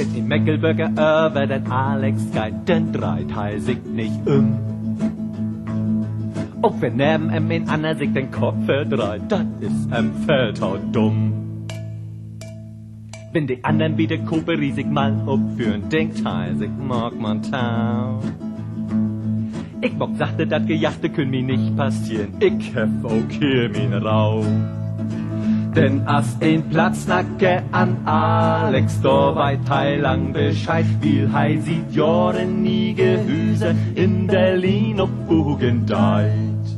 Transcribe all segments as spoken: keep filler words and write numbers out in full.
Wenn en Meckelbörger över den Alex geiht, denn dreiht he sik nich üm. Ok wenn neven em en anner sik den Kopp verdreiht, dat is em veel to dumm. Wenn de annern bi de Koperie sik mal opföhren, denkt he sik: Maak man to. Ik maak sachte, dat Gejachte künn mi nich passeren, ik heff ok hier mien Rauh. Denn as en Plattsnacker an Alex, dor weit he lang Bescheid, wiel he siet Johren niege Hüser in Berlin opbugen deit.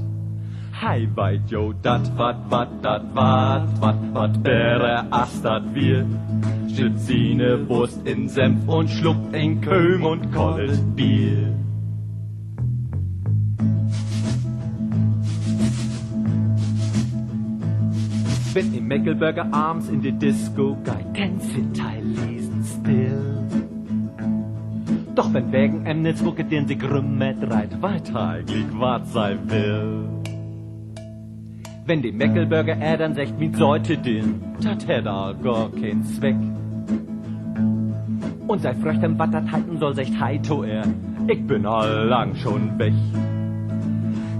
He weit jo dat, wat, wat dat warrt, wat, wat beter as dat wier. Schütt siene Wust in Senf un sluckt en Köm un kollet Bier. Wenn en Meckelbörger avends in de Disco geiht, denn sitt he lesen still. Doch wenn wegen em ne Smucke denn sik rümmerdreiht, weit he gliek, wat se will. Wenn de Meckelbörger ehr denn seggt: Mien söte Deern, dat hett all gor keen Sweck. Un se fröggt em, wat dat heiten soll, seggt he to ehr: Ik bün al lang schon weg.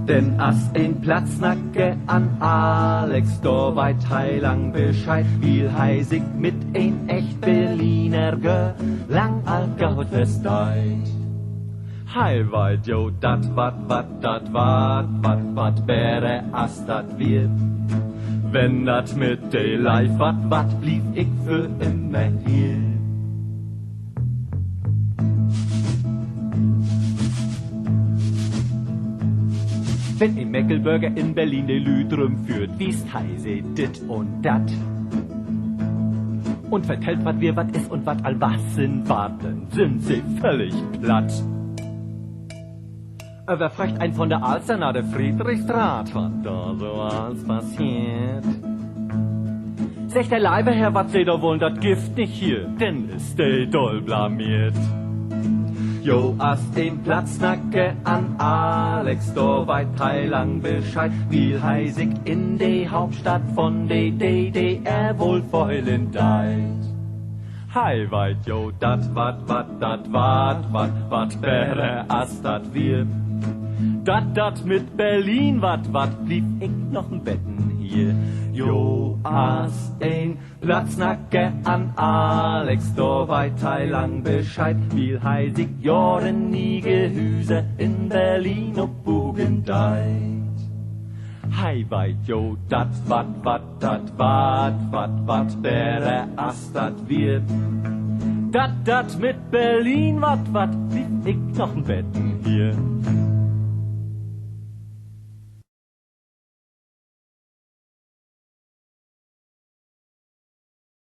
Denn as en Plattsnacker an Alex, dor weit he lang Bescheid, wiel he sik mit en echt Berliner Gör lang al goot versteiht. He weit jo dat, wat, wat dat warrt, wat, wat beter as dat wier. Wenn dat mit de Leiv wat, wat, bliev ik för immer hier. Wenn en Meckelbörger in Berlin de Lüüd rümföhrt, wiest he se dit un dat un vertellt, wat wier, wat is un wat al was in, wat, denn sünd se völlig platt. Överfröggt een von de Alster na de Friedrichstraat, wat dor so allens passeert, seggt de leive Herr: Wat Se dor wullen, dat gifft nich hier. Denn is de doll blameert. Jo, as en Plattsnacker an Alex, dor weit he lang Bescheid, wiel he sik in de Hauptstadt von de D D R wohl föhlen deit. He weit jo dat, wat, wat dat warrt, wat, wat beter as dat wier. Dat, dat mit Berlin wat, wat, bliev ik noch en beten hier. Jo, as en Plattsnacker an Alex, dor weit he lang Bescheid, wiel he sik Johren niege Hüser in Berlin opbugen deit. He weit jo dat, wat, wat dat warrt, wat, wat beter as dat wier. Dat, dat mit Berlin wat, wat, bliev ik noch en beten hier.